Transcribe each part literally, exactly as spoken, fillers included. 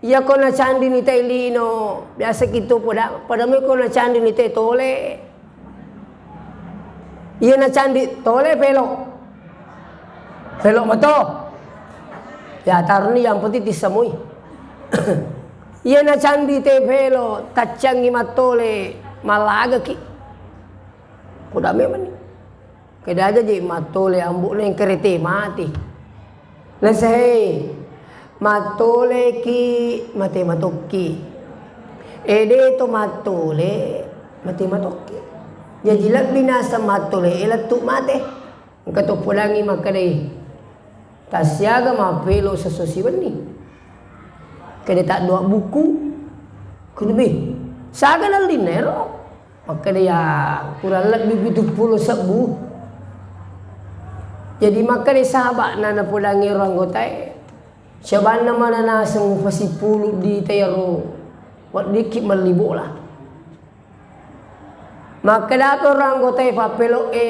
Iyako nacandini te lino, biasa kitu poda, pada mui ko nacandini te tole. Iya nacandi tole pelo. Pelo mato. Ya taruni yang penting tisamui. Iya nacandi te pelo, taccangi mattole, malagaki. Kuda memang ni. Keda aja je mattole ambu neng kerete mati. Nasehei, mattoleki mate matokki. Ede to mattole mate matokki. Jaji lebbi naseng mattole e lettu mate. Engka to podangi makkedai, tassiaga mappelo sesso siwenni. Kede taddoa buku. Kunubi. Saga nallinna ero. Makkeda ya kurang lebbi pitu pulo sebbu. Jadi makkeda sahaba'na napodangi ero anggotae, siabanna mana naseng fasipulu di tero weddikki melli bola. Makkeda to ero anggotae pappelo'e,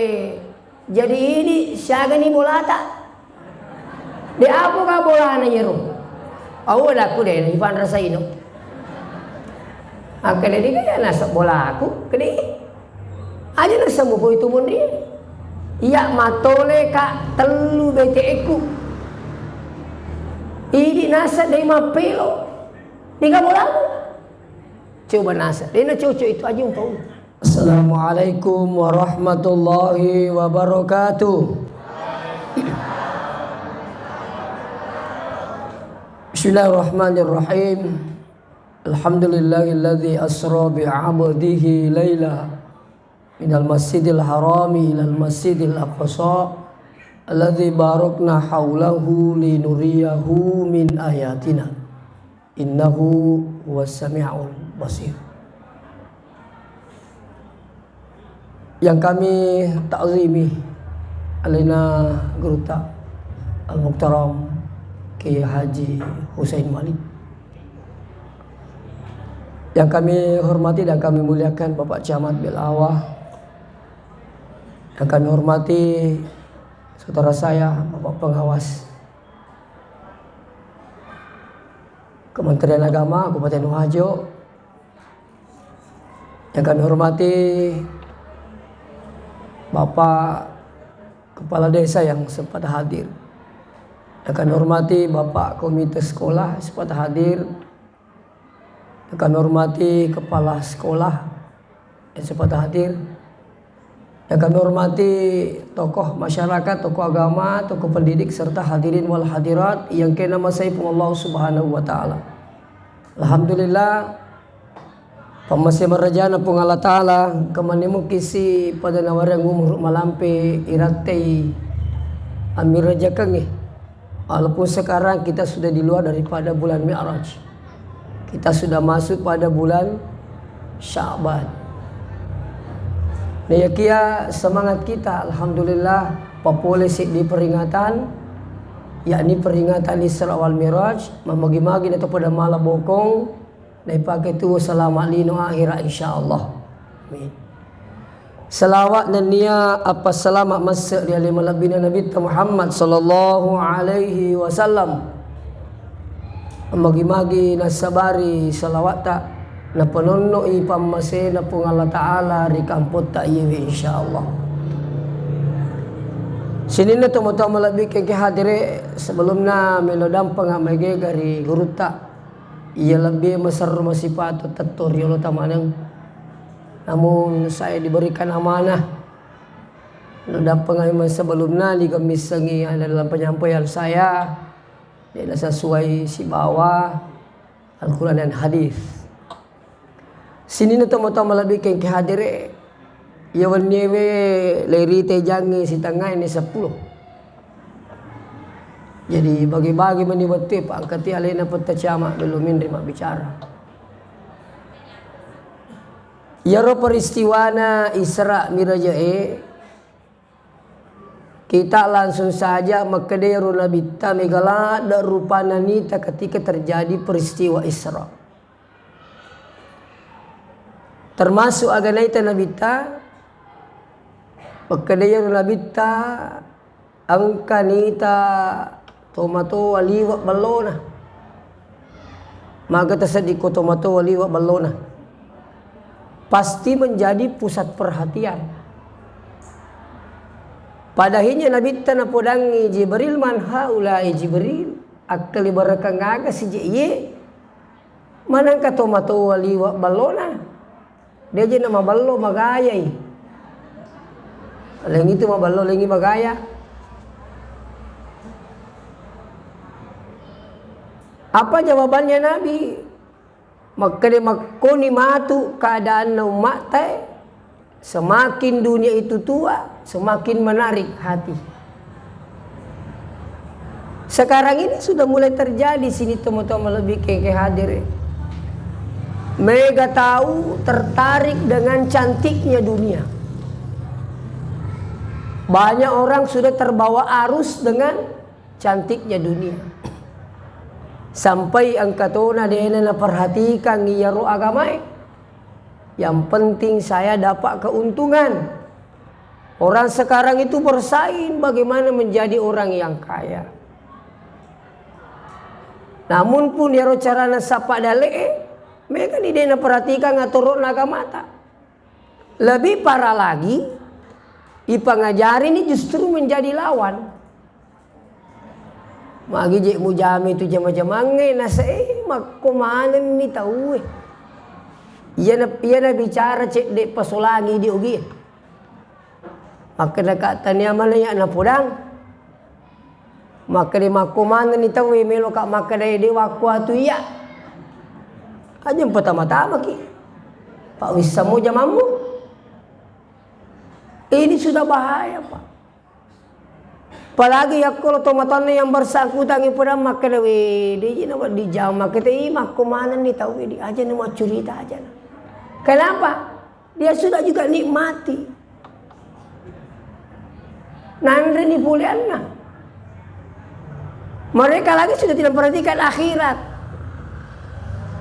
jadi ini siagani bolata? De apo ka bolana iyaro? Au daku de ipanrasaino. Akkeda de kaya naseng bolaku, kede. Aja naseng mupo itu monri. Iya matole ka tellu B T E ku. Idi naseng de mappelo. De ka bolaku. Coba naseng. De na cocok itu aja umpau. Assalamualaikum warahmatullahi wabarakatuh. Bismillahirrahmanirrahim. Alhamdulillahilladzi asra bi 'abdihi laila minal masjidil harami ilal masjidil aqsa alladzi barakna haulahu linuriyahu min ayatina. Innahu huwas sami'ul basir. Yang kami ta'zimi alena gurutta Al-Muhtaram Kiai Haji Husain Malik. Yang kami hormati dan kami muliakan Bapak Camat Belawa. Yang kami hormati saudara saya, Bapak Pengawas Kementerian Agama Kabupaten Wajo, yang kami hormati Bapak Kepala Desa yang sempat hadir, yang kami hormati Bapak Komite Sekolah sempat hadir, yang kami hormati Kepala Sekolah yang sempat hadir, yang kami hormati tokoh masyarakat, tokoh agama, tokoh pendidik, serta hadirin wal hadirat yang kena masai pun Allah Subhanahu wa Ta'ala. Alhamdulillah, pammase marajana Puang Allah Ta'ala, kemanne mukkisi pada nawareng umur malampe irattei ammirajakengnge. Walaupun sekarang kita sudah di luar daripada bulan Mi'raj, kita sudah masuk pada bulan Sya'ban. Nah, yakia semangat kita, alhamdulillah, papole seddi peringatan, yakni peringatan Isra wal Mi'raj, mamagi-magi na to pada mala bokong, naipake tuo salama lino akhira, insyaallah. Amin. Salawat nennia appassalama masse ri ale malebbina Nabitta Muhammad sallallahu alaihi wasallam. Magi-magi nassabari salawatta, napanonno'i pammasena Puang Allah Ta'ala ri kampotta iyewe, insyaallah. Sininna tomatoa malebbi kengke hadere, sebelumna melo dampeng maegega ri gurutta. Iya lebbi maserro masipatu tetto riolo tamaneng. Namun saya diberikan amanah. Lo dampeng memang sebelumna niga missengi ada dalam penyampaian saya, de' sesuai sibawa Al-Quran dan hadis. Sininna tomatoa malebbi kengke hadere, iya wenniewe lerite jangnge sitengngae ni seppulo. Jadi bagi-bagi meni wettue, Pak, angkati alena Petta Camat belum inri mabbicara. Iyaro peristiwana Isra Mirajae, kita langsung saja makkeda iyaro Nabitta mega ladde rupanna nita ketika terjadi peristiwa Isra. Termasuk aga naita Nabitta, makkeda iyaro Nabitta engka nita tomatoa liwe bellona. Maga taseddi ko tomatoa liwa ballona. Pasti menjadi pusat perhatian. Pada akhirnya Nabitta napodangngi Jibril, "Man haula'i Jibril?" Akkalibarakang aga sije iye? Manengka tomatoa liwa ballona. Deje na maballo magayai. Lengi tu maballo, lengi magaya. Apa jawabannya Nabi? Makkeda makkoni matu keadaanna umma'ta e, semakin dunia itu tua, semakin menarik hati. Sekarang ini sudah mulai terjadi sini teman-teman lebih ke, ke hadir. Mega tahu tertarik dengan cantiknya dunia. Banyak orang sudah terbawa arus dengan cantiknya dunia. Sampai engka tona de'na naperhatikan iyaro agamae. Yang penting saya dapat keuntungan. Orang sekarang itu bersaing bagaimana menjadi orang yang kaya. Namun pun iyaro carana sapa dale'e, mega ni de' naperhatikan atoro'na agamata. Lebih parah lagi, ipangajari ni justru menjadi lawan. Magi je' mujame tu jama-jamangnge, nasa, eh, makko manenni tauwe. Iyana, iyana bicara cedde' pasolangi di ogi. Makkeda ka tania mana ya napodang. Makkeda makko manenni tauwe, meloka makkeda de' wakkuatu iya. Aja mpatama-tamaki. Pak wissamo jamammu. Ini sudah bahaya, Pak. Apalagi yakko lo tomatoanna yang bersangkutan ipoda makkeda, "We, de' ji nawedding jama, makkeda i makko manenni tauwe di, aja na maccurita aja na." Kenapa? Dia sudah juga nikmati. Nanreni puleanna. Mereka lagi sudah tidak perhatikan akhirat.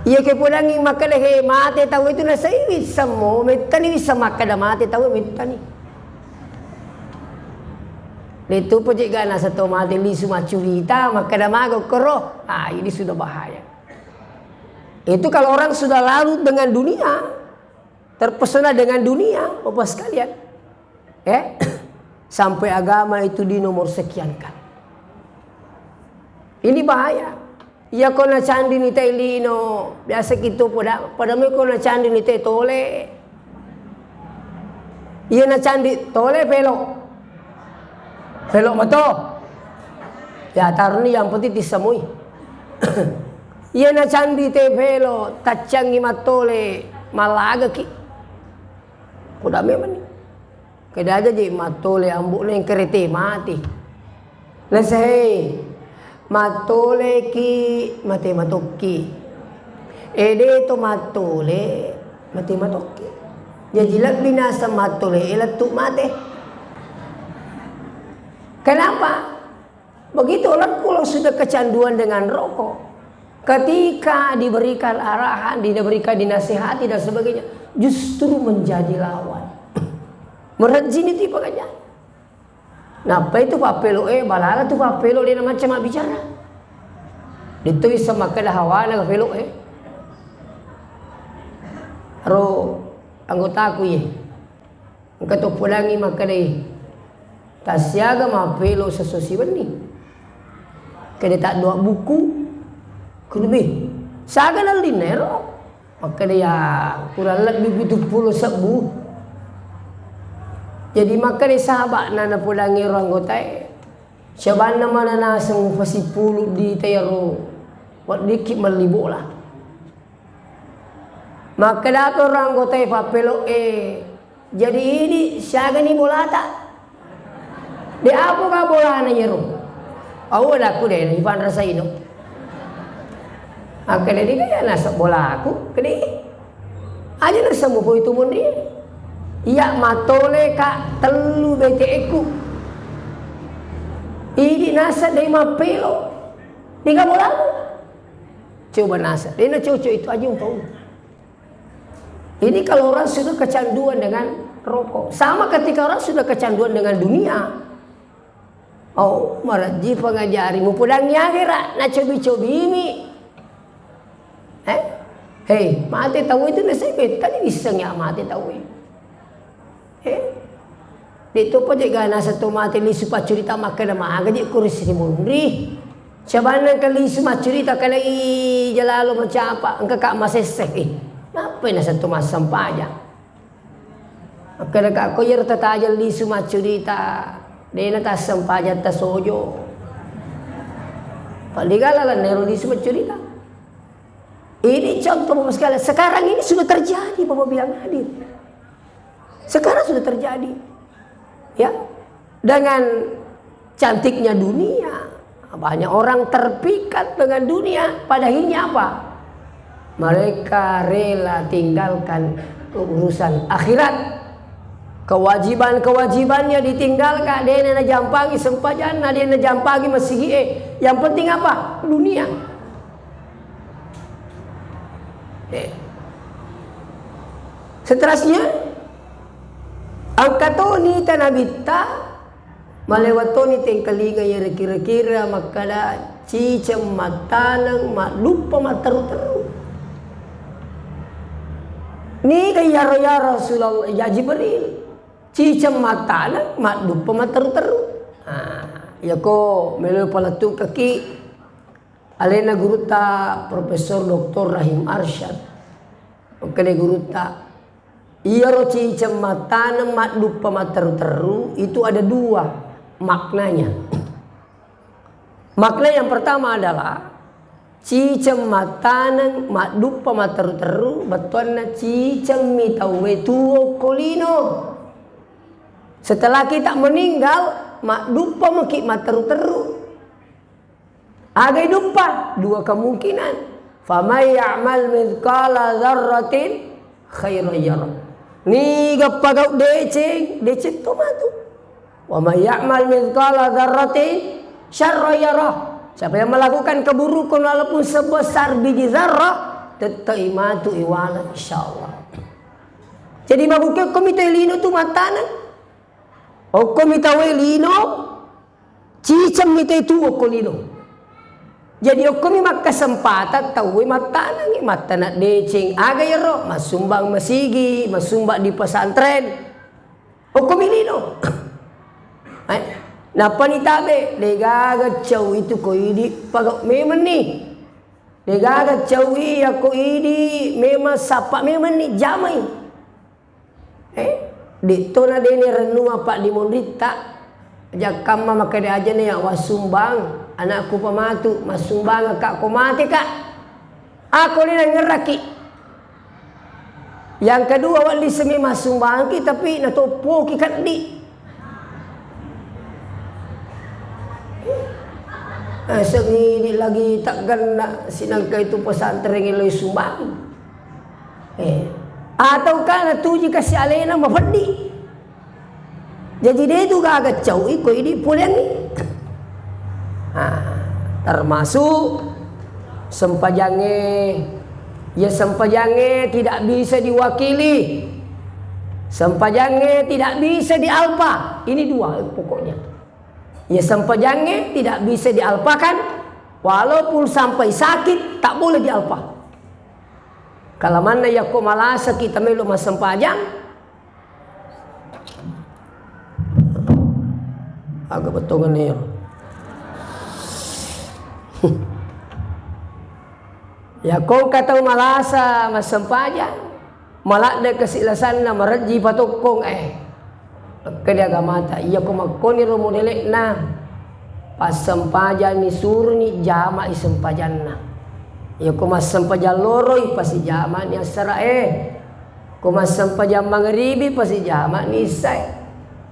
Iya ke pulangi makkeda, "He, mate tau itu nasai wissammo, mettani wissam makkeda mate tau mettani." Letu pojegana seto mate lisu maccurita, makkeda maga kero. Ah, ini sudah bahaya. Itu kalau orang sudah larut dengan dunia, terpesona dengan dunia, Bapak sekalian. Eh, sampai agama itu dinomor sekiankan. Ini bahaya. Iya ko nacandini te lino, biasa kitu poda, poda mo ko nacandini te tole. Iya nacandi tole pelo. Pelo mato. Ya taruni yang penting tisamui. Iya nacandi te pelo, taccangi matole, malagaki. Poda memang ni. Keda aja je' mattole ambo'na engka rete mati. Nasehe, mattoleki mate matokki. Ede to mattole mate matokki. Jaji lebbi naseng mattole e lettu mate. Kenapa? Begitu orang kalau sudah kecanduan dengan rokok, ketika diberikan arahan, diberikan dinasihati dan sebagainya, justru menjadi lawan. Merejini itu pekerjaan. Nappa itu pappelo e, balala tu pappelo de' na macam bicara. Itu bisa makkeda hawana pappelo e. Ro anggotaku ye. Engka to podangngi makkedai, "Tassiaga mappelo sesso siwenni?" Kede taddoa buku, kunubi. Saga nallinna ero? Makkeda, "Ya, kurang lebbi pitu pulo sebbu." Jadi makkeda sahaba'na napodangngi ero anggotae, "Siabanna mana naseng fasipulu di tero, weddikki melli bola." Makkedapi orang anggota e pappelo e, "Jadi ini siagani bolata?" "De' apa ka bolana iyaro?" "Au, adakku de' na ipanrasaino." Akkeda, "De' ga naseng bolaku?" Kede, "Aja naseng mupo itu munri. Iya mattole ka tellu bete'ku. Ini naseng de' mappelo. De' ga bolamu?" Coba naseng, de' na cocok itu, aja umpau. Ini kalau orang sudah kecanduan dengan rokok. Sama ketika orang sudah kecanduan dengan dunia. Oh, marejji pengajari, mupodangngi akhera, nacobi-cobimi. Hei, mate tauwe tu naseng, eh, tadi wissengngi mate tauwe. Eh? De' topa je' ga naseng to mate lisu paccurita makkeda maga je' ko ri Srimunri. Cabanna engka lisu maccurita, kale i jalalo macapa, engka ka masesse. Eh, nappai naseng to massempajang? Makkeda ka ko iyaro tatajeng lisu maccurita, de'na tassempajang tasojo. Paligala lennero lisu maccurita. Ini contoh, Bapak sekalian. Sekarang ini sudah terjadi, Bapak bilang hadir. Sekarang sudah terjadi. Ya, dengan cantiknya dunia, banyak orang terpikat dengan dunia. Pada akhirnya apa? Mereka rela tinggalkan urusan akhirat. Kewajiban-kewajibannya ditinggalkan. De'na najampangi sempajanna, de'na najampangi masigi e. Yang penting apa? Dunia. Eh. Seterusnya, engka toni tanabitta, malewat toni tengkalinga iyaro kira-kira makkada ciceng mattaneng madduppa matteru-teru. Niga iyaro ya Rasulullah, ya Jibril? Ciceng mattaneng madduppa matteru-teru. Nah, iyako melo palettukaki alena gurutta Profesor Doktor Rahim Arsyad. Oke deh gurutta. Iyaro ciceng mattaneng madduppa matteru-teru itu ada dua maknanya. Makna yang pertama adalah ciceng mattaneng madduppa matteru-teru, bettuanna ciceng mi tauwe tuo ko lino. Setelah kita meninggal, madduppa maki matteru-teru. Aga iduppa? Dua kemungkinan. Faman ya'mal mithqala dzarratin khairan yarah. Niga pagau deceng, deceng to matu. Wa man ya'mal mithqala dzarratin syarran yarah. Siapa yang melakukan keburukan walaupun sebesar biji zarrah, tettai matu iwala insyaallah. Jadi mabuke ko mita lino tu mattaneng. Okko mita we lino, ciceng mita tu okko lino. Jadi okkomi makkasempatang tauwe mattanengngi, mattaneng deceng. Aga iyaro? Massumbang masigi, massumbang di pesantren. Okkomi lino. Eh, nappani tabe, degaga cau itu ko idi pagau memenni. Degaga cau iya ko idi memang sapa memenni jamai. Eh, de'to na dene rennuang paddimonritta. Jakkamma makkeda ajana ya wassumbang, anakku pamatu, massumbang ka ko mate ka. Ako ni nangerraki. Yang kedua, wallissemi massumbangki tapi natoppoki keddi. Eh, sengini lagi tak genna sinangka itu pesantren eloi sumbang. Eh, ataukah natuji kasi alena mapeddi. Jadi de tu gaga cau iko idi pulengi. Ah, termasuk sempajangnge, ya sempajangnge tidak bisa diwakili. Sempajangnge tidak bisa dialpa. Ini dua pokoknya. Ya sempajangnge tidak bisa dialpakan, walaupun sampai sakit tak boleh dialpa. Kalamanna yakko malasa kita melo massempajang, aga bettongan ero. Yakko engka tau malasa massempajang, maladde kasi lasanna marejji patokkong, eh. Engka di agamata, iyako makkoniro modele'na, passempajang nisuruni, jama'i sempajanna. Iyako massempajang loroi, pasijama'ni assara'e. Ko massempajang mangaribi, pasijama'ni issae.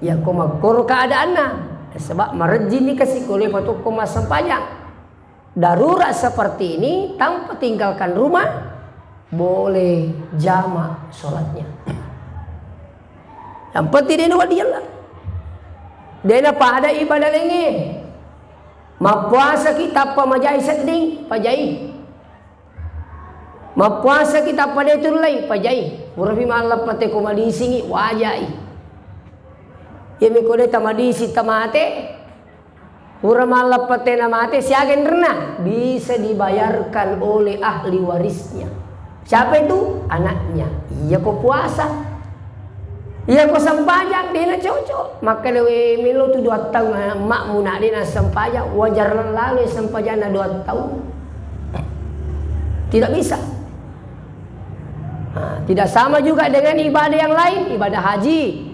Iyako makkoro keadaanna, saba' marejjini kasi ko lepa tokko massempajang. Darurat seperti ini, tanpa tinggalkan rumah, boleh jamak sholatnya. Yang penting de' nawedding yella. De' napada ibadah laingnge. Mappuasaki tappa majai sedding, pajai. Mappuasaki tappa de' tullei, pajai. Purapi malleppete ko madisingi, wajai. Iyami ko de' tamadising tamate, pura malleppete namate, siaga enrenna? Bisa dibayarkan oleh ahli warisnya. Siapa itu? Anaknya. Iya ko puasa. Iya ko sempajang, dena cocok. Makkeda we melo tu dua tahun anak emakmu nak dena sempajang, wajar lalu sempajangna dua tahun. Tidak bisa. Nah, tidak sama juga dengan ibadah yang lain, ibadah haji.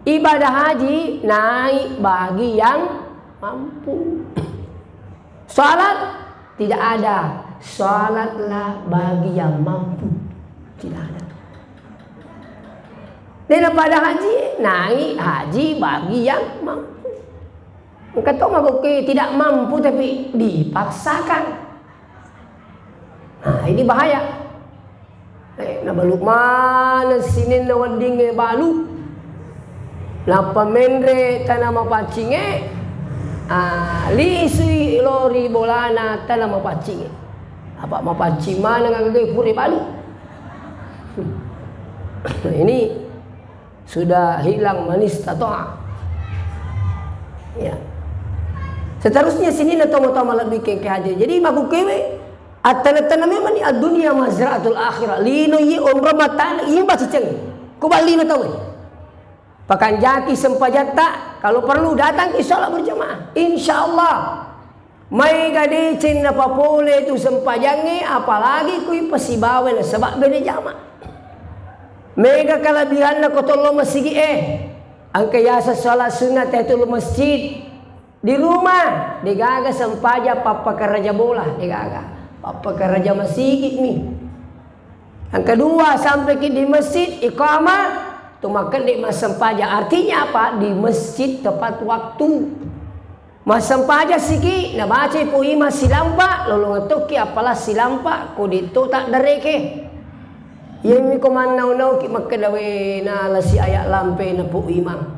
Ibadah haji naik bagi yang mampu. Salat tidak ada. Salatlah bagi yang mampu. Tidak ada. Dena pada haji, naik haji bagi yang mampu. Engka to makkukku tidak mampu tapi dipaksakan. Nah, ini bahaya. Eh, nabalu maneng sininna weddingnge balu. Nappa menre tana mapaccingnge, ah, lisui lori bolana tana mapaccingnge. Apa mapaccing maneng agagai pura balu. Ini sudah hilang manis tatoa. Ya. Seterusnya sininna tomo-tomo lebih ke, ke haji. Jadi makkukku we, Attana-tana memang ni, ad-dunya mazra'atul akhirah. Lino iye onrong mataneng, iye baciceng. Ko ballino tauwe. Pakanjaki sempajatta, kalau perlu datang ki sholat berjamaah. Insya Allah. Maega deceng napapole tu sempajangnge, apalagi kui pasibawa nasaba bene jama. Mega kelebihanna ko tollo masigi e. Engka yaseng sholat sunnah tahiyatul masjid. Di rumah, degaga sempajang pappakarraja bola, degaga. Pappakarraja masigi mi. Yang kedua, sampai ki di masjid, iqamah, tu makkedde massempajang. Artinya apa? Di masjid tepat waktu. Massempajang siki, nabacai po imang silampa, lolong tokki apala silampa, ko detto tak dereke. Iyami ko mannau-nauki makkeda we nala si ayat lampe na po imang.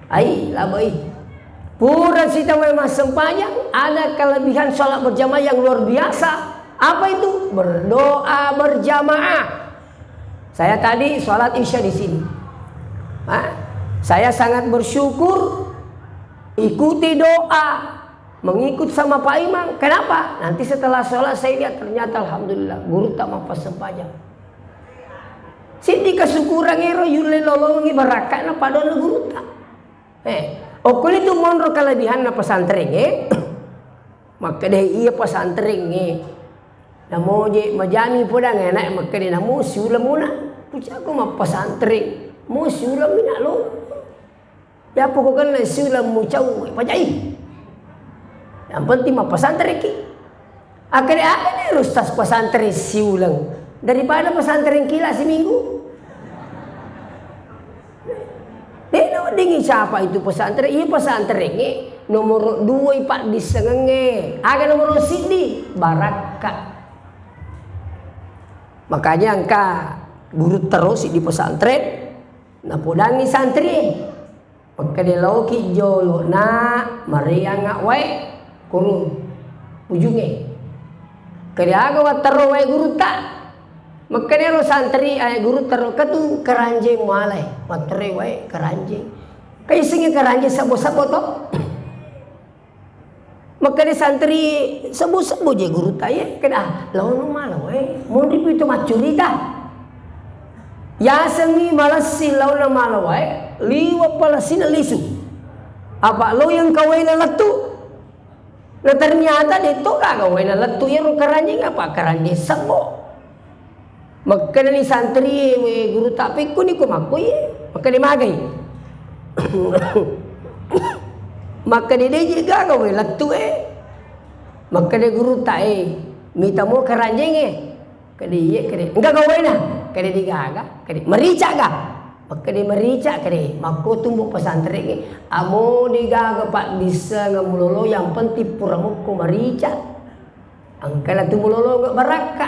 Ai, labai. Pura sitawa massempajang, ada kelebihan sholat berjamaah yang luar biasa. Apa itu? Berdoa berjamaah. Saya tadi sholat isya di sini. Hah? Saya sangat bersyukur ikuti doa, mengikut sama Pak Imam. Kenapa? Nanti setelah sholat saya lihat ternyata alhamdulillah guru tak mampu sempajang. Siddi kasukurang ero yulle lolongi barakka'na padoanna gurutta. Eh, okko tu monro kelebihanna pesantren, eh. Makkeda iya pesantren, eh. Namoje majami podang anak makkeda namo siuleng muna. Pucako mappesantren. Mo siuleng mina lo. Yappo ko kenna siuleng mucau, pajai. Yang penting mappesantrekki. Akkeda aga ni ustaz pesantren siuleng daripada pesantren kila seminggu. Dena weddingi siapa itu pesantren, iya pesantren e nomor dua i paddissengengnge. Aga nomor siddi? Barakka. Makanya engka guru terus di pesantren, napodangi santri. Makkeda laoki jolo, na mareanga wae kuru ujungnge. Kede aga watterro wae gurutta. Makkedaro santri ae gurutta ro ketu keranjeng mualai. Watterro wae keranjeng. Kaisengnge keranjeng sabo-sabo to. Makkeda santri, "Sebbu-sebbu je gurutta iye." Keda, "Ah, laono mala wae. Monri pi to maccurita." Yasengngi malessi laona mala wae, liwe' palessina lisu. Apa lo yang kawaina lettu? Na ternyata de to gaga waina lettu iyaro keranjeng apa keranjeng sebbo. Makkedani santri, "We gurutta, pekkuni ko makko iye?" Makkeda, "Magai." Makkeda, "De je gaga we lettu e." Makkeda gurutta, "E, mita mo keranjeng e." Kede, "Iye." Kede, "Engka gawena?" Kede, "De gaga." Kede, "Merica ga?" Makkeda, "Merica." Kede, "Makko tumbo pesantren e." "Amo de gaga paddissengeng mulolo, yang penting pura mokko merica." Engkana tu mulolongo barakka.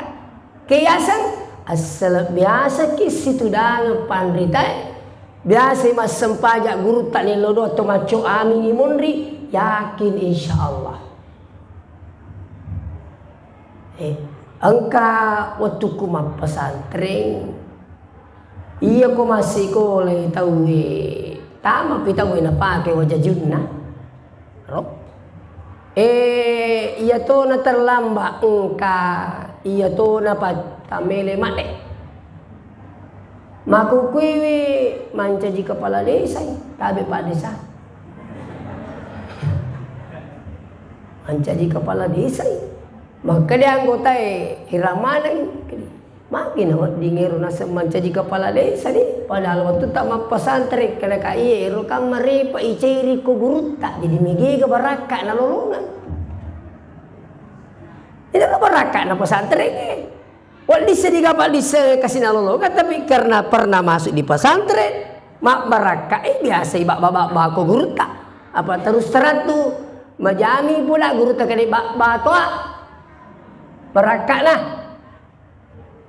Ke yaseng, assala biasaki situdangeng panritae, biasai massempajang gurutta nello doang to macco amingi monri, yakin insya Allah. Eh, engka wettukku mappesantreng, Iya ko massikolai tauwe, tamapi tauwe napake wajajunna. Ro? Eh, iya to na terlambat engka Iya tona pa tammele madde. Makkukuiwi mancaji kepala desa, tabe Pak Desa. Mancaji kepala desa. Maka dia anggota e, iramaneng. Magi nawedding ero naseng mancaji kepala desa deh. Padahal wettu ta mappesantreng, kena ka iye ero kan marepa iceri ko gurutta. Jadi megega barakka nalolongeng. Itu kan barakka na pesantren e. Wedding seddi gapa disse kasi nalolongeng, tapi karena pernah masuk di pesantren, mabbarakka e biasa i baba-baba ko gurutta. Apa terus terang tu majami pula gurutta kede baba toa. Barakka na.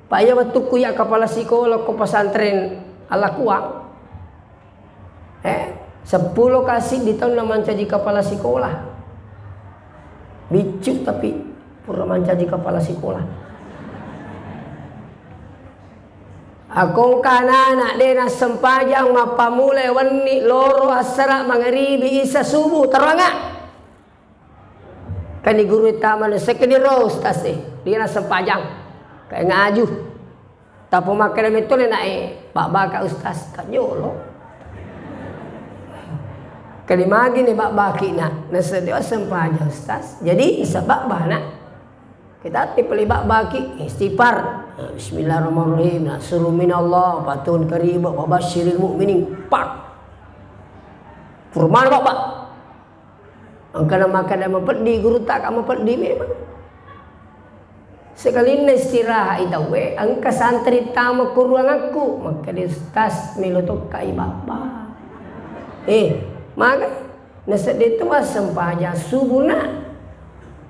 Pak, iya wettukku iya kepala sikola ko pesantren Allakuang. Eh, seppulo kasi di taunna mancaji kepala sikola. Biccu tapi pura mancaji kepala sikola. Akongka anak-anak de nassempajang mappamula wenni loro assara mangaribi isa subuh teranga. Kani guru tama na sekeni ro ustaz e, dia na sempajang. Kayak ngaju. Tapo makkeda metto le nae, babbaka ustaz, kajolo. Kali magi ni babbaki na, na sedia sempajang ustaz. Jadi sebab bana kita ti peli babbaki istighfar. Bismillahirrahmanirrahim. Nasrun minallah, fatun qarib, wa basyiril mu'minin. Pak. Furman babbak. Engkana makkeda mapeddi gurutta, ka mapeddi memang. Sekalinna istirahat i tauwe, engka santri tama ko ruangakku, makkeda ustaz melo tokka i babba. Eh, maga nasedde tu massempajang subuh na.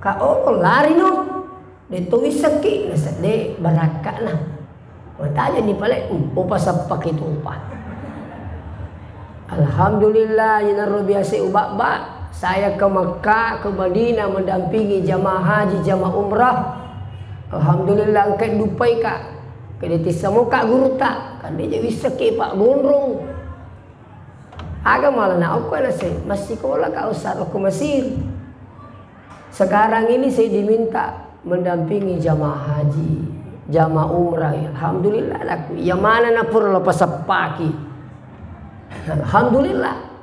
Ka oh lari no. De to wissekki nasedde barakka'na. Matajani pale, um, upa sappaki tupa. Alhamdulillah, inaro biasa ubabba, saya ke Makkah, ke Madinah mendampingi jamaah haji, jamaah umrah. Alhamdulillah, engka dupai ka. Kede tissamoka gurutta, kan dia wissekki Pak Gondrong. Aga malah na okko nase, massikola ka ustaz okko Mesir. Sekarang ini saya diminta mendampingi jamaah haji, jamaah umrah. Alhamdulillah laku. Iya mana na pura lo pasappaki. Alhamdulillah.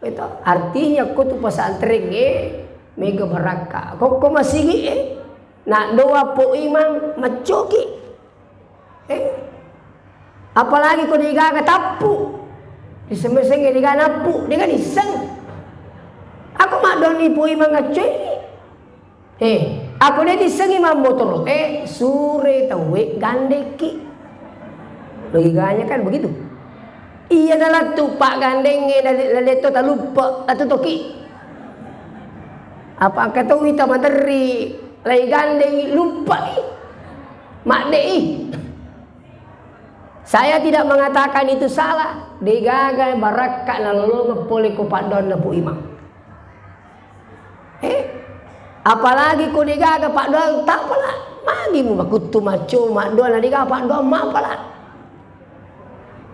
Itu artinya ko tu pesantren e mega barakka. Ko ko masigi e na doa po imang maccoki. Eh? Apalagi ko degaga tappu. Diseng-seng degaga nappu, degaga disseng. Aku maddoni pui mangaccoi. Eh, aku de dissengi mammotoro, eh, sure tauwe gandekki. Logikanya kan begitu. Iya nalattu pak gandeng e, naletto taluppa, atu toki. Apa angka tau wita maderri, lai gandeng luppai. Madde'i. Saya tidak mengatakan itu salah. Degaga barakka nalolongeng pole ko paddoanna Pu Imang. Eh, apalagi ko degaga paddoang tapala. Magi mu makuttu macco maddoa na degaga paddoang mapala.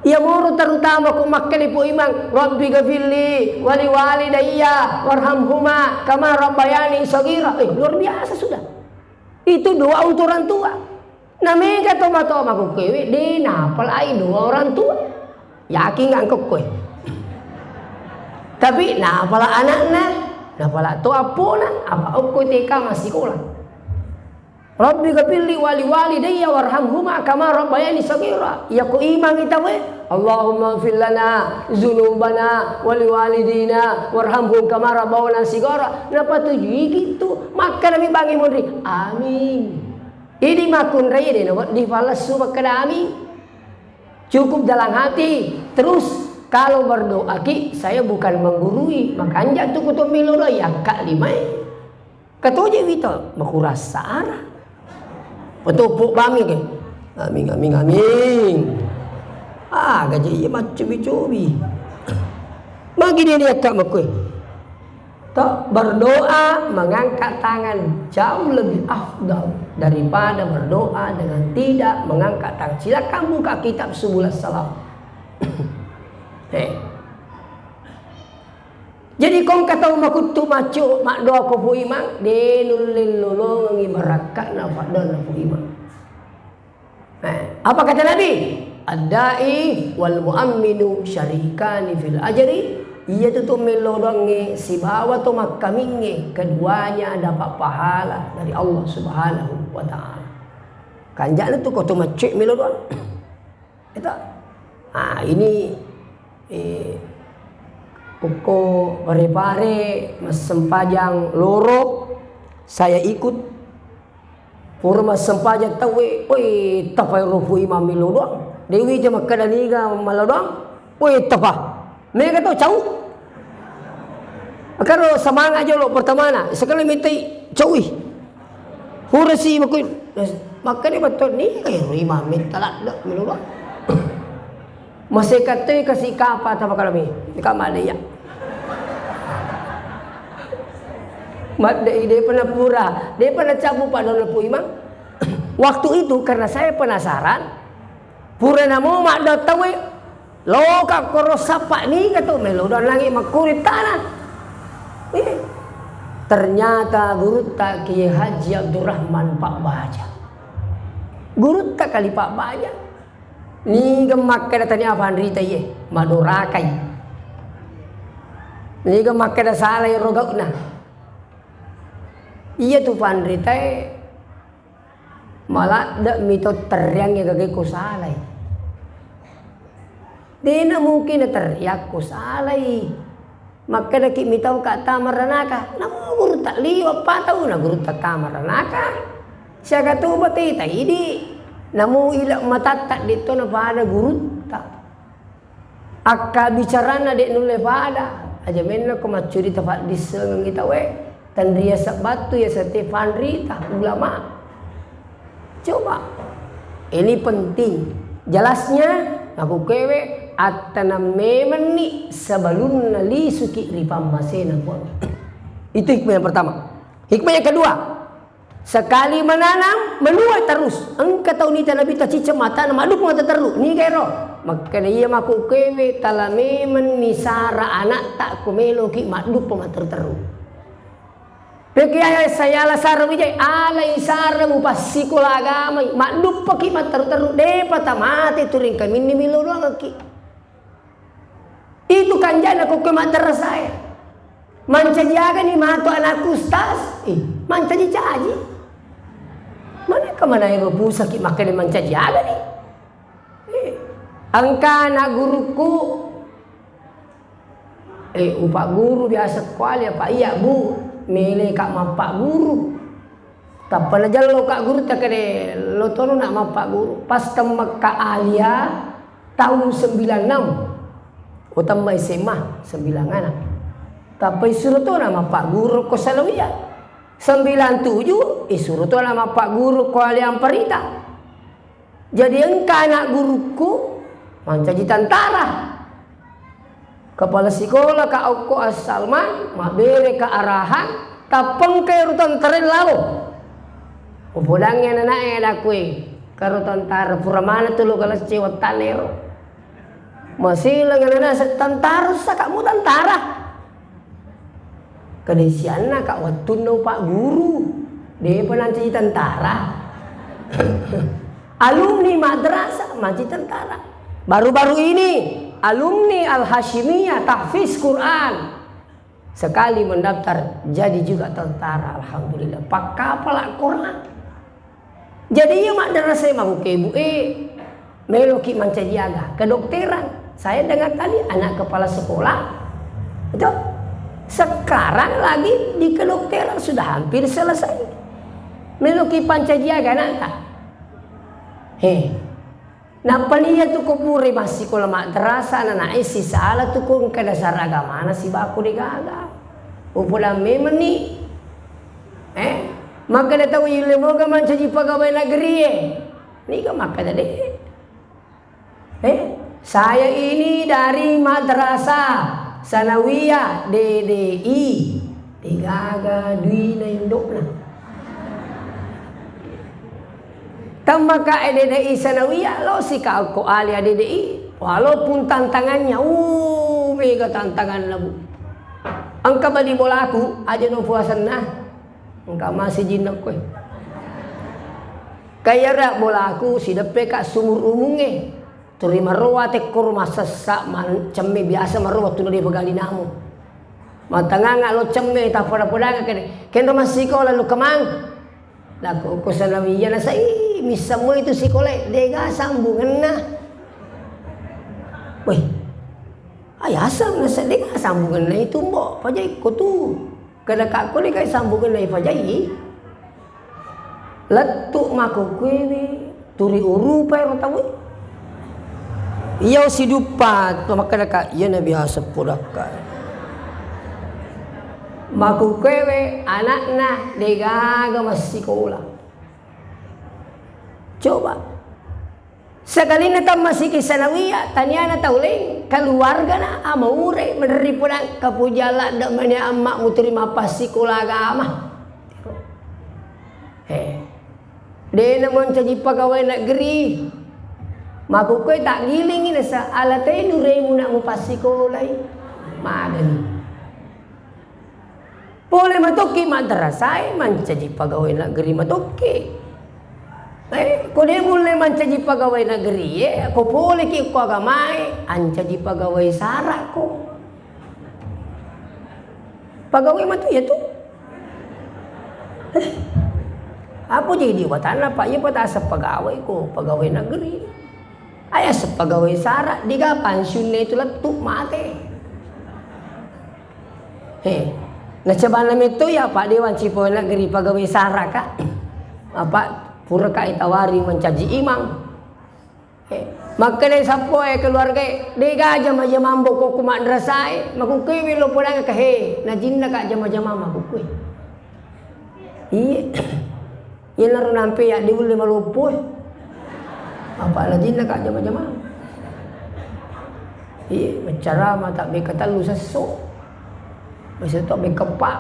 Iya moro terutama ko makkeda Pu Imang, Rabbi gafirli wali walidayya warhamhuma kama rabbayani shaghira. Eh, luar biasa sudah. Itu doa untuk orang tua. Na mega tomatoa makukkuewe, de napalai doa orang tua. Yakin nggak engkau kowe? Tapi napala anakna, napala to appona, apa okko T K massikola. Rabbi gafirli wali walidayya warhamhuma kama rabbayani shaghira. Iya ko imang ita we. Allahumma fir lana zunubana wali walidina warhamhum kama rabbawna shighara. Napatujui gitu. Makkeda mi bangi munri. Amin. Idi makkunrai de nawedding falessu makkeda amin. Cukup dalam hati. Terus kalau berdoa ki, saya bukan menggurui, makanja tu kutu milo doa yakka limai. Katoje wito makurasa ara. Petopo bami ke. Amin amin amin. Ah, gaji iya maccobi-cobi. Magi de yakka makkue. Toh, berdoa mengangkat tangan jauh lebih afdal daripada berdoa dengan tidak mengangkat tangan. Silakan buka kitab Subul Salam. Eh. Jadi, ko engka tau makuttu maccu maddoa ko Pu Imang, de nulle lolongengi barakka'na paddoanna Pu Imang. Eh, apa kata Nabi? "Ad-da'i wal mu'amminu syarikani fil ajri." Iyatu to mello doangnge sibawa to makkamingnge, keduanya dapat pahala dari Allah Subhanahu wa Ta'ala. Kanja'na tu ko to maccu mello doang. Itu. Ah, ini, eh, okko Pare-Pare massempajang loro, saya ikut. Pura massempajang tauwe, oi, tapai ro Pu Imang mello doang. Dewi je makkeda niga mello doang, oi, tapa. Mega to cau. Karo semangat jolo pertamana, sekali mitai caui. Pura si makui, makkeda betul ni, eh, ro Imang metta ladde mello doang. Maseka toi kasi kapa tapa kalami, ka madde iya. Madde i, depa napura, depa nacabbu paddoanna Pu Imang. Waktu itu karena saya penasaran, pura namo maddoa tauwe, loka koro sappa niga to mello doang langi makkuri tana. Eh, ternyata gurutta Kiai Haji Abdurrahman Pak Baja. Gurutta kali Pak Baja. Niga makkeda tania panrita iye, madorakai. Niga makkeda salai ro gau'na. Iyatu panritae maladde mi to terriangnge gage ko salai. Dena mungkin naterriang ko salai. Makkedaki mitauka tama ranaka, namo gurutta liwa pa tauna gurutta tama ranaka. Siaga to bateta idi, namo ile matatta de to napada gurutta. Akkabicaranna de nulle pada, aja menna ko maccurita paddissengengngi tauwe, tenria sebbattu ya sete panrita ulama. Coba. Ini penting. Jelasnya, makkukkuewe, attaneng memenni sebelumna lisuki ri pammasena Puang. Itu hikmah yang pertama. Hikmah yang kedua, sekali menanam, menuai terus. Engka tau nita Nabitta ciceng matana, maddupa mata terru. Niga ero? Makkeda iya makkukkuewe, tala memenni sara anatta ko meloki maddupa matteru-teru. Peki aya sayala sarang wijai, alai sarang mupassikola agamai, madduppaki matteru-teru, depa tamate tu ringkaminni millo doangekki. Itu kanjana kokko maddarasae. Mancaji agani matu anakku ustaz? Eh, mancaji-caji. Mana kemana ero pusaki makkeda mancaji agani? Eh, engka anak gurukku, eh, upagguru biasa kuali apa iya, Bu, mele ka mappagguru. Tappa najello ka guru takkede lo tono nak mappagguru. Pas temmekka alia tahun sembilan enam. Utamma S M A sembilan enam. Tappa isuro tona mappagguru ko Salawiyah. Sembilan tujuh isuro tona mappagguru ko alia Amparita. Jadi engka anak gurukku mancaji tentara. Kepala sekolah Kak Okko As-Salman, mabbere ka arahan, tappengkai ro tentara lalo. Upodangngi anak-anak e, adakku e, karo tentara pura mana tu lo galecce wettanna ero. Masileng anak-anak se-, tentara, saka mu tentara. Kedesianna ka wettunna upagguru, depa nanti tentara. Alumni madrasah mancaji tentara. Baru-baru ini alumni Al-Hasyimiyah tahfiz Quran. Sekali mendaftar jadi juga tentara, alhamdulillah. Pakkapala Quran. Jadi iya maddarasae makkukkuewe, eh, meloki mancaji aga, kedokteran. Saya dengar tadi anak kepala sekolah itu sekarang lagi di kedokteran, sudah hampir selesai. Meloki pancaji aga anakta. He. Nappa nia tu ko pura massikola madrasah anana'e sisala tu ko engka dasar agamana sibako degaga. Upodang memenni. Eh, makkeda tau ille moga mancaji pegawai negeri e. Niga makkeda de. Eh, saya ini dari madrasah sanawiyah D D I. Degaga duina indokna. Tammaka D D I sanawiyah, lo sika ko alia D D I. Walaupun tantangannya, uh, mega tantanganna, Bu. Engka bali bolaku, aja no puasenna. Engka masih jinna koe. Kayara bolaku sideppe ka sumur umungnge. Turi maroa tekkoro massessa man-, cemme biasa maroa tuna de pegali namu. Matanganga lo cemme tapoda-podanga kene. Kenro massikola lo kemang. Lako ko sanawiyah nasai misseng moi tu sikola dega sambungenna. Weh. Ayaseng nasai dega sambungenna itu mbo pajai ko tu. Kada ka ko dega sambungenna ipajai. Lettu makkukkue turi urupai ro tau. Iya siduppa to makkeda ka iya na biasa podakka. Makukkewe anakna degaga massikola. Coba. Sekalinna tammasiki sanawiyah, taniana tau laing, keluargana, amaure, meneri podang, kapuja ladde mani amma muteri mapassikola agama. He. Dena mancaji pegawai negeri. Makkukkue taggilingi nasa alatai nuremu nak mupassikolai. Madani. Pole matokki madrasae mancaji pegawai negeri matokki. Eh, ko de mulle mancaji pegawai negeri e, ko poleki ko agamae, ancaji pegawai sarakko. Pegawai matu iya tu. Apa jadi watanna, Pak? Iya patasa pegawai ko, pegawai negeri. Aya sepegawai sara, diga pensiunna itu lettu mate. He. Nacabana metto ya, Pak, dewan cipo negeri pegawai sara, Kak. Apa pura ka itawari mancaji imam. Eh, makkeda sappoe keluargae, dega jama-jamang bokokku madrasae, makukkewe lo podang ka he, najinna ka jama-jamang makukkue. Iye. Iyanaro nampe ya diulle maloppo. Apa najinna ka jama-jamang. Iye, maccarama tabbe katellu sesso. Biasa to bekka eppa.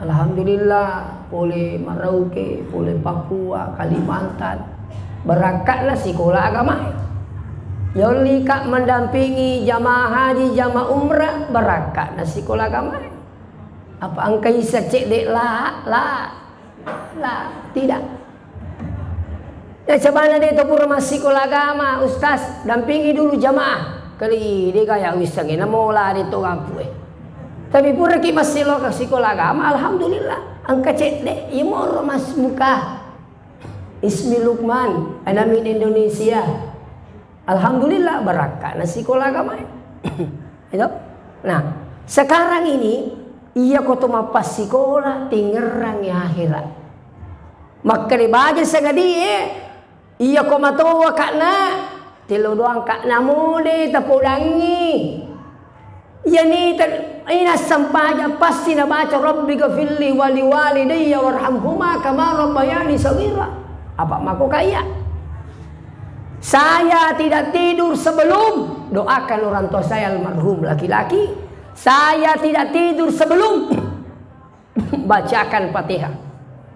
Alhamdulillah, pole Merauke, pole Papua, Kalimantan. Barakka'na sikola agama. Yolli ka mendampingi jamaah haji, jamaah umrah, barakka'na sikola agama. Apa engka isa cedde la, la, la, tidak. Ya, cabana de to pura massikola agama, Ustaz, dampingi dulu jamaah. Kali de gaya wissengnge, namola de to gampue. Tapi pura ki massilo ka sikola agama, alhamdulillah. Engka cedde, imoro mas muka. Ismi Lukman, anamin Indonesia. Alhamdulillah, barakka'na sikola agama. Itu. Nah, sekarang ini, iya ko to mappassikola, tingerrangi akhirat. Makkeda baja sangadie, iya ko matoa ka'na, telo doang ka'na mode tapodangi. Iyani te-, ina sempajang pasti nabaca, "Rabbi ghafirli wali walidayya warhamhuma kama rabbayani shaghira." Apa mako kaya? Saya tidak tidur sebelum doakan orang tua saya almarhum laki-laki. Saya tidak tidur sebelum bacakan Fatihah.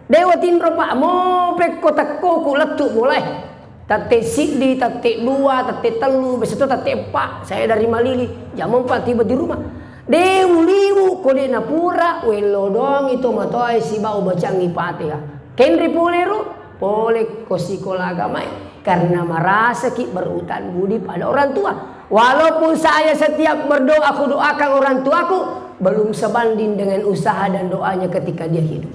Dewa tinro, Pak, mo pekko tekkoku lettu bolae. Tette siddi, tette dua, tette tellu, besok tette empat. Saya dari Malili, jam empat tiba di rumah. De uliwu ko de napura, wello doang itu matoai sibau bacangi Fatihah. Kenri pole ro, pole ko sikola agamae. Karena merasaki berutang budi pada orang tua. Walaupun saya setiap berdoa, aku doakan orang tuaku, belum sebanding dengan usaha dan doanya ketika dia hidup.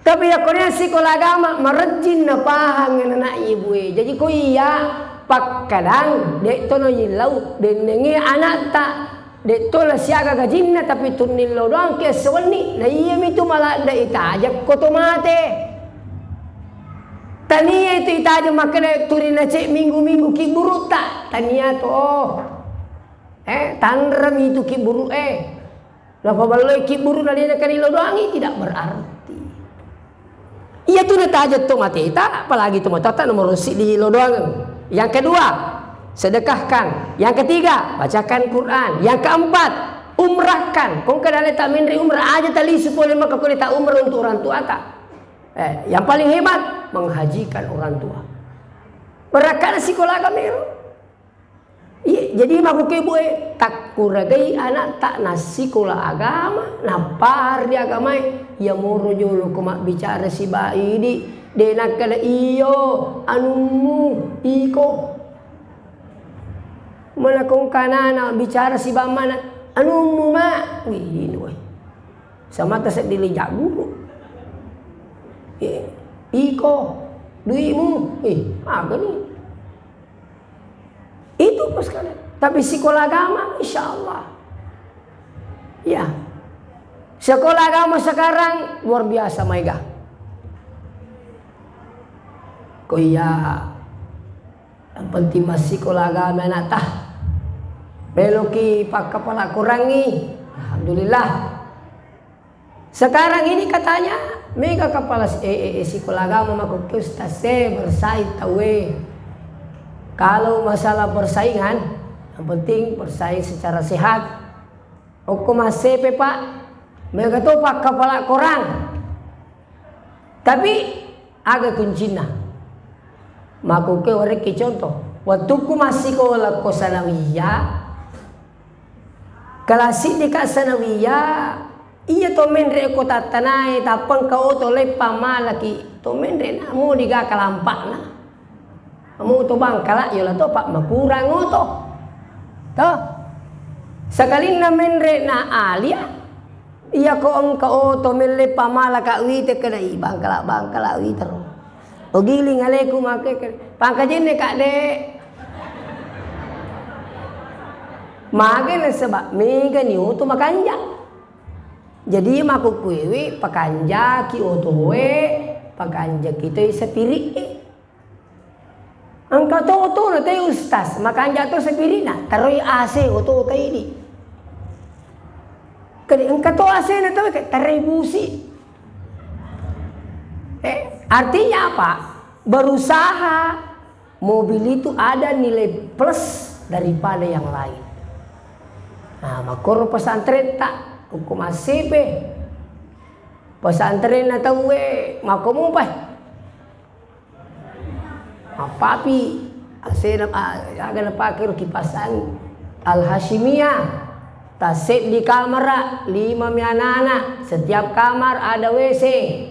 Tapi yakko nia sikola agama, marejjing napahang anak ibue. Jadi ko iya pakkadang, de to nayillau, dennenge anakta, de to nasiaga gajinna, tapi tunnillau doang ke sewenni, na iya mitu maladde itajak ko to mate. Tania itu itajeng makkeda turi nacek minggu-minggu kibburutta. Tania to. Eh, tanremi itu kibburu eh. Napaballoi kibburu na dena kani lodoangi tidak berarti. Iya tu natajeng to mateta, apalagi to matata nomor siddi lodoang. Yang kedua, sedekahkan. Yang ketiga, bacakan Quran. Yang keempat, umrahkan. Kong kedale tak menri umrah aja tali supaya maka kau tak umrah untuk orang tua tak. Eh, yang paling hebat, menghajikan orang tua. Barakka'na sikola agama ero. Iya, jadi makkukkue, Bu, e, takkuragai ana'ta nassikola agama, nappahang ri agamae, iya moro jolo ko mabbicara sibawa idi, de nakkeda, "Iyo, anummu, iko." Mana ko engka anana bicara sibawa mana, "Anummu, Ma." Wih, ini, weh. Samata seddi le jagguru. Eh, iko, duimu. Eh, aga ni? Itu, Bos, sekalian. Tapi sekolah agama, insya Allah. Ya. Sekolah agama sekarang luar biasa, maega. Ko iya, yang penting massikola agama ana'ta. Meloki pakkapala Korangngi. Alhamdulillah. Sekarang ini katanya, mega kapala s-, eh, eh, eh, sikola agama makkukku, Ustaz, eh, bersaing tauwe. Kalau masalah persaingan, yang penting bersaing secara sehat. Okko massepe, Pak, mega to pakkapala Korang. Tapi aga kuncinna? Makkukku warekki contoh. Wettukku massikola ko sanawiyah, kelas siddi ka sanawiyah, iya to menre ko tattanae, tappa engka oto leppa malaki, to menre na modi ga kalampakna. Amo to Bangkala, yola to, Pak, makurang oto. To. Sakalinna menre na alia, iya ko engka oto melle pamalaka wite, kena i Bangkala, Bangkala witero. Ogiling aleku make ke-, pangkajenne, Kak, Dek. Mage nasaba mega ni oto makanja. Jadi makkukkuewe pakanjaki otoe, pakanjaki toi sapiri'e. Engka to otona te Ustaz, makanja to sapiri'na, taroi A C otota idi. Kedi engka to A C-na to, ke-, taroi busi. Eh, artinya apa? Berusaha mobil itu ada nilai plus daripada yang lain. Nah, makkoro pesantrenta, okko massepe. Pesantrenna tauwe, makko mopai. Mappapi, asena, a-, aga napake ro kipas angin. Al-Hasyimiyah. Tasseddi kamara, lima mi anana. Setiap kamar ada W C,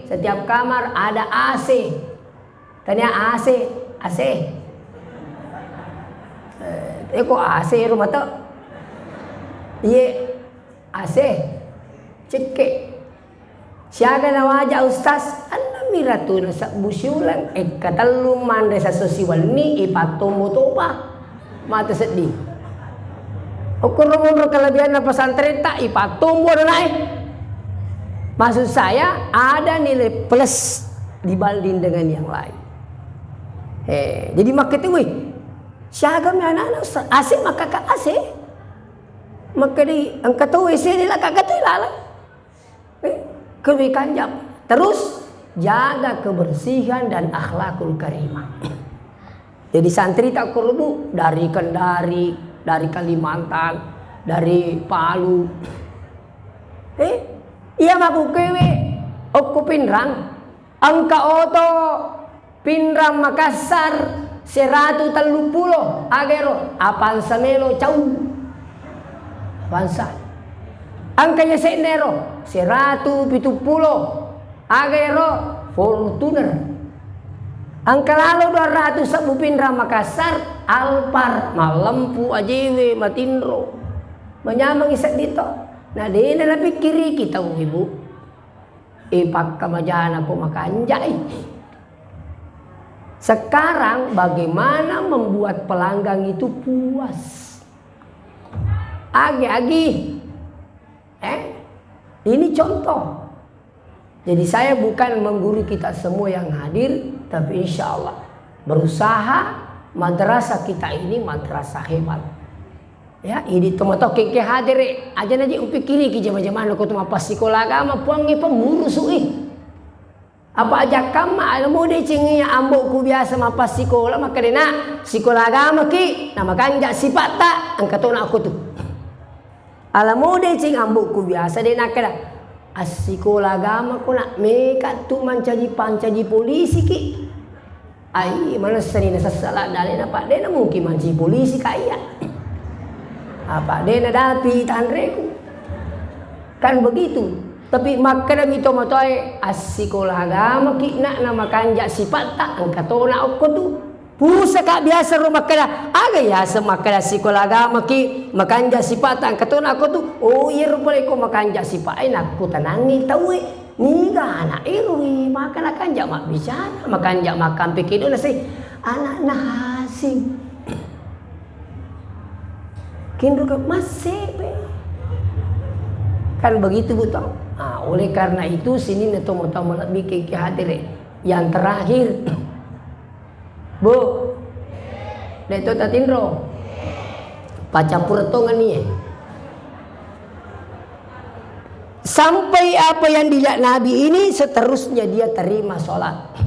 setiap kamar ada A C. Tania A C, A C. Eh, eko A C ro mata. Iye, A C. Cekke. Siaga nawaja Ustaz, enneng mi ratuna sebbu siuleng, ekka tellu manre sasso siwenni, ipattombo topa. Mate seddi. Okko ro monro kelebihanna pesantren ta, ipattombo anae. Maksud saya, ada nilai plus dibanding dengan yang lain. Eh, jadi makkeda, "Wih, siaga mi anana Ustaz, A C makkaka A C?" Makkeda, "Engka to W C de la, kaka to laleng." Eh, kebaikan jam. Terus jaga kebersihan dan akhlakul karimah. Jadi santri ta koro, Bu, dari Kendari, dari Kalimantan, dari Palu. Eh, iya makkukkuewe okko Pinrang, engka oto Pinrang Makassar seratu telluppulo, aga ero? Avanza melo cau. Avanza. Engka yase'na ero? Seratu pituppulo, aga ero? Fortuner. Engka lalo dua ratu sebbu Pinrang Makassar, Alphard, mallempu, ajewe, matinro. Manyamengngi seddi to. Na dena napikkiriki tau, Ibu. Eh, pakkamajana ko makanjai. Sekarang bagaimana membuat pelanggang itu puas? Agi-agi. Eh, ini contoh. Jadi saya bukan menggurui kita semua yang hadir, tapi insya Allah berusaha madrasah kita ini madrasah hebat. Ya, idi tomatokke ke hadere, aja naji upikkiriki jama-jamana ko to mappasikola agama, puangnge pemurusui. Apa aja kamma, alamo deceng iya ambo'ku biasa mappasikola, makkeda, "Nak, sikola agama ki, na makanja sipatta, engka tona aku tu." Alamo deceng ambo'ku biasa de nakkeda, "Assikola agama ko, Nak, meka tu mancaji, pancaji polisi ki." Ai, manessani nasessa ladde alena, Pak, de na mungkin mancaji polisi ka iya. Apa de' nadapi tanreku. Kan begitu. Tapi makkedami tomatoae, assikola agamaki na, na makanja' sipatta, engka tona okko tu. Pusaka biasa ro makkeda, aga yaseng makkeda sikola agamaki, makanja' sipatta, engka tona okko tu. Oh, iyaro pole ko makanja' sipa e, nakkutanangi tauwe. Niga anak ero, eh, maka nakanja' mabbicara, makanja' makkampe kedo nasai anak na Hasim. Kenro ke massepe. Kan begitu, Bu, tau. Ah, oleh karena itu, sininna tomatoa malebbi ke, ke hadere. Yang terakhir, Bu, de' to tatinro. Pacappur tongeng ni, eh. Sampai apa yang dilaknat Nabi ini, seterusnya dia terima sholat.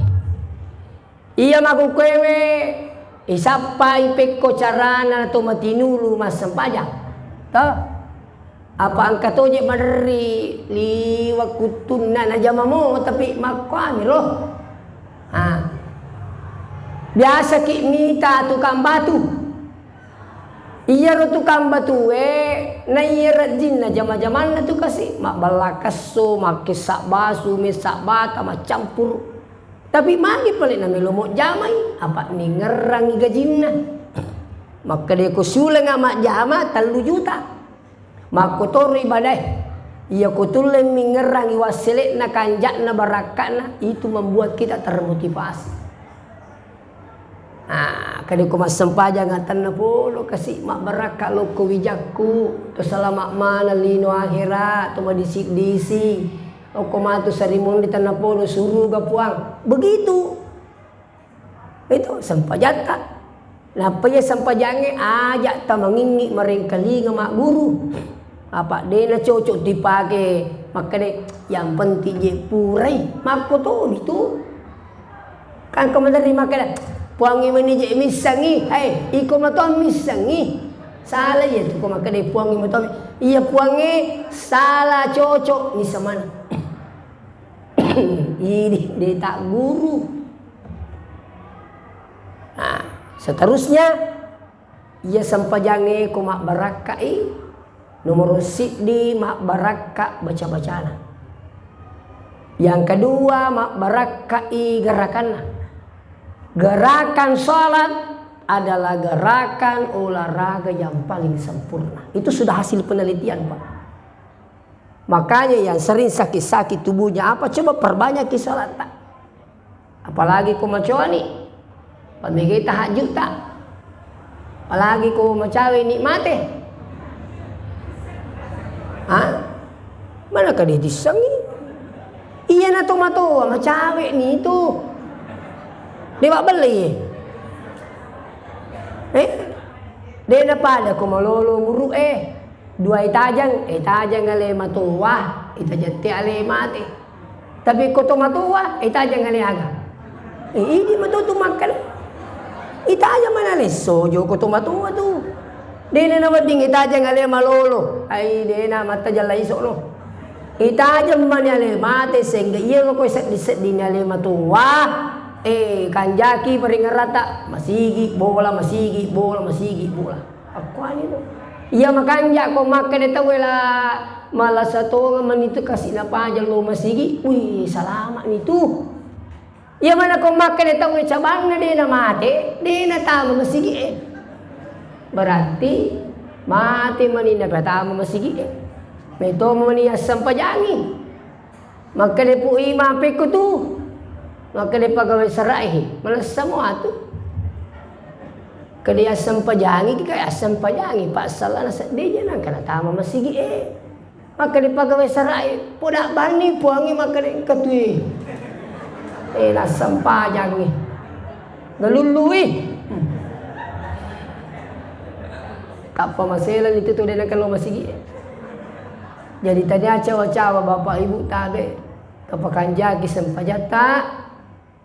Iya makkukkuewe, isappai pekko carana to matinulu massempajang. Toh? Apa engka toje maderri liwa' kuttunna najama mo, tapi makkuami ro. Ha. Biasaki mita tukang batu. Iyaro tukang batue, naiya rejjinna jama-jamanna tu kasi, mabballa kesso, makkessa basu, messa bata, maccampuru. Tapi magi pale namelo mojjamai, apa ningerrangi gajinna. Makkeda ko sulenga majjama tellu juta. Makkotoro ibadae. Iya ko tulle mingerrangi wassele'na, kanja'na, barakka'na, itu membuat kita termotivasi. Ah, kade ko massempajang atanna polo kasi mabbarakka lokko wijakku, to salama maneng lino ahera, to madisi-disi. Okko matu sarimunri tanna polo suruga Puang. Begitu. Itu sempajatta. Nappa iya sempajangnge aja tamangingngi marengkalinga magguru. Apa dena cocok dipake makkeda yang penting je purai. Makko tomi tu. Kan ko maderri makkeda, "Puangnge meni je missengngi." Hai, iko matoang missengngi. Salah iya tu ko makkeda, "Puangnge matoang." Iya puangnge salah cocok miseng maneng. Idi de tak guru. Nah, seterusnya, iya sempajangnge ko mabbarakkai, nomoro siddi mabbarakka baca-bacana. Yang kedua, mabbarakkai gerakanna. Gerakan salat adalah gerakan olahraga yang paling sempurna. Itu sudah hasil penelitian, Pak. Makanya yang sering sakit-sakit tubuhnya apa, coba perbanyaki salatta. Apalagi ko macoani, pamegai tahajudta. Apalagi ko macawe ni mate. Ha? Mana kade dissengi? Iya na to matoa macawe ni tu. Dewa belle. Eh? De na pada ko malolo muru eh. Dua itajang, itajang ale matoa, itajang te ale mate. Tapi ko to matoa, itajang ale aga. Eh, idi matoa tu makkeda. Itajang mana lesso jo ko to matoa tu. Dena na wedding itajang ale malolo. Ai dena matta jalla iso no. Itajang mani ale mate sehingga iya lo ko seddi-seddi ni ale matoa. Eh, kanjaki peringerata masigi bola, masigi bola, masigi bola. Akkuani tu. Iya makanja ko makkeda tauwe la malasa tongeng mani tu kasi napaja lo masigi, wih salama ni tu. Iya mana ko makkeda tauwe cabanna de na mate, de na tama masigi e. Berarti mate mani na tama masigi e. Meto mani assempajangi. Makkeda Pu Imam pekko tu. Makkeda pagawe sarae, malessa mo atu. Kede assempajangi, kika assempajangi, passalana seddeja nangka natama masigi e. Makkeda pagawe sarae, poda banni puangi makkeda engka tui. Eh, nassempajangi. Nalullui. Tappa masela ni tu tu de nangka lo masigi e. Jadi tania cawa-cawa Bapak Ibu tabe, tapakanjaki sempajatta,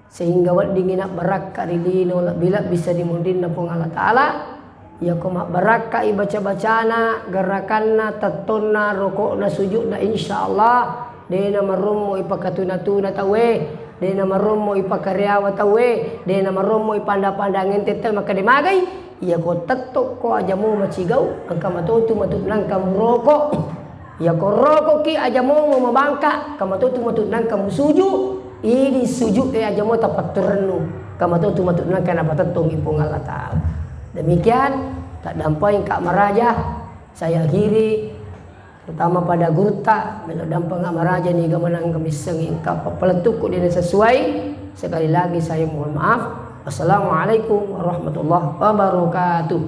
sehingga weddingngi nabbarakka ri lino lebbi-lebbi sedimunrinna Puang Allah Ta'ala. Yako mabbarakkai baca-bacana, gerakanna, tettonna, rokokna, sujudna, insya Allah dena marummu ipakatuna-tuna tauwe. De' namarommo ipakariawa tauwe, de' namarommo ipanda-panda ngente tau makkeda magai, iyako tettokko aja mo macigau, engka matotu matu nangka muroko. Iyako rokoki aja mo mabangka, engka matotu matu nangka musuju, idi suju e aja mo tapatturennu, engka matotu matu nangka napatettongi Puang Allah Ta'ala. Demikian, taddampai engka maraja, saya akhiri, terutama pada gurutta, melo dampeng maraja niga manang kemisseng engka pappalettukku de' sesuai. Sekali lagi saya mohon maaf. Wassalamualaikum warahmatullahi wabarakatuh.